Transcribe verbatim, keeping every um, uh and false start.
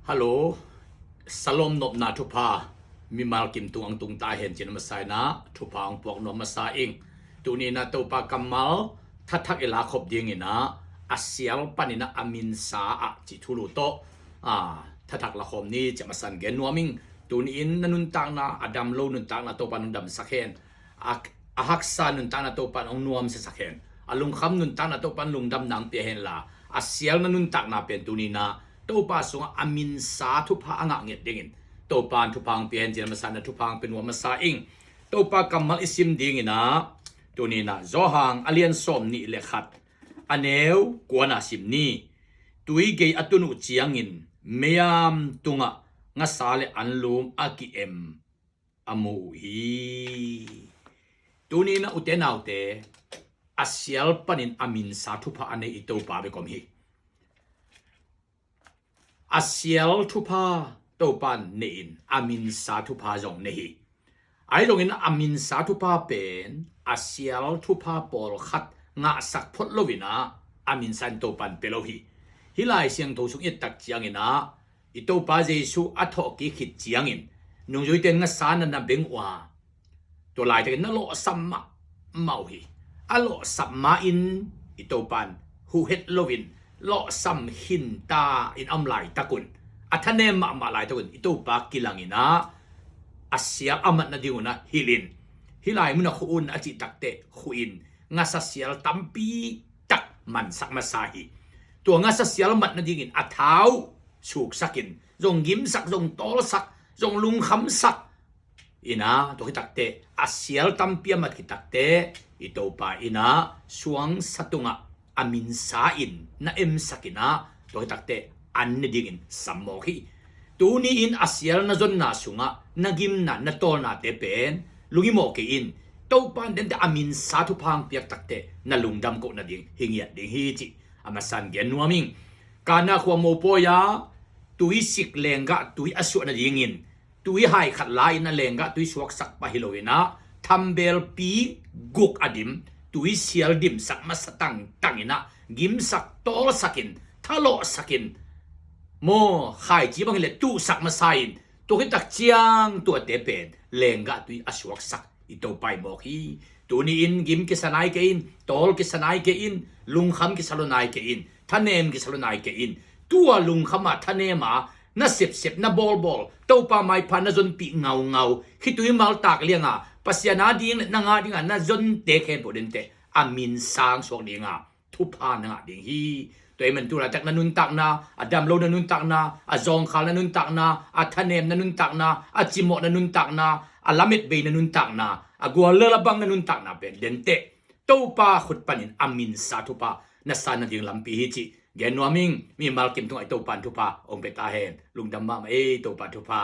Hallo. Salom nopna thupha mimal kim tung ang tung ta hen cin a masa in ah thupha ang puak nuam masa ing. Tuni in ah Topa kammal thathak i la khop ding in ah, a sial panin ah a minsa ah cih thulu tawh, a, thathak la khawm ni cih a masa in gen nuam ing. Tuni in na nuntakna, a dam lo nuntakna Topa in hong damsak hen. A, a haksa nuntakna Topa in hong nuamsiasak hen. A lungkham nuntakna Topa in lungdamna hong pia hen la, a sial na nuntakna pen tuni in ah Topa sungah a minsa thupha a ngah ngiat dingin Topa in thupha hong pia hen cin a masa in ah thupha hong pia nuam masa ing. Topa kammal i sim ding in ah, tuni in ah Johan a lian sawm nih le khat, a neu kuana sim ni. Tui gei a tun uh ciangin meiam tungah ngasa le anlum a ki-em a mu uh hi. Tuni in ah ute naute, a sial panin a minsa thupha a nei i Topa bek om hi. A sial thupha Topa in nei in, a minsa thupha zong nei hi. Ahi zongin a minsa thupha pen a sial thupha pawlkhat ngahsak phot lo in ah a minsa in Topa in pia lo hi. Hih Lai Siangtho sung i et tak ciangin ah, i Topa Jesuh a thawhkik khit ciangin nungzuite in ngasa na na beng uh a, tua laitakin na lawhsam mahmah uh hi. A lawhsap ma-in i Topa in huhet loin lawhsam khinta in a om laitakun, a thanem mahmah laitakun i Topa kilang in ah, a sial a mat nadingun ah hilh in, hih lai munah khuh un a cih takteh khuh in, ngasa sial tampi tak mansak masa hi. Tua ngasa sial mat nadingin a tha uh suksakin, zong gimsak, zong tawlsak, zong lungkhamsak in ah, tua khit takteh a sial tampi a mat khit takteh i Topa in ah suangsa tungah a minsa in na emsak in ah, tua khit takteh an ne dingin sam mawk hi. Tuni in a sial na zonna sungah na gimna, na tawlnate pen lunghimawh kei in. Topa in denteh a minsa thupha hong piak takteh na lungdam koh nading hi ngiat ding hi cih a masa in gen nuam ing. Kana khua mopawi ah tui sik lenggah tui a suah nadingin tui hai khat la in a lenggah tui suaksak pah hi lo in ah, thambelpi guk a dim, tui sial dimsak masa tangtang in ah, gimsak tawlsak in, thalawhsak in, maw, khaici bang hileh tuhsak masa in, tua khit tak ciang tuate pen lenggah tui a suaksak i Topa hi mawk hi. Tuni in gim kisa nai kei in, tawl kisa nai kei in, lungkham kisa lo nai kei in, thanem kisa lo nai kei in. Tua lungkham a, thanem a, na sepsep, na bawlbawl, Topa maipha na zonpih ngaungau, khitui maltak liang a, Pasian a ding le nang a ding a na zonte khempeuh denteh a minsa hong suak ding a, thupha na ngah ding hi. Tua ahih manin tu laitak na nuntakna, a dam lo na nuntakna, a zawngkhal na nuntakna, a thanem na nuntakna, a cimawh na nuntakna, a lametbei na nuntakna, a guallel a bang na nuntakna pen denteh Topa khut panin a minsa thupha na san nading lampi hi cih gen nuam ing. Mimal kim tungah i Topa in thupha hong pia ta hen. Lungdam mahmah ei, Topa thupha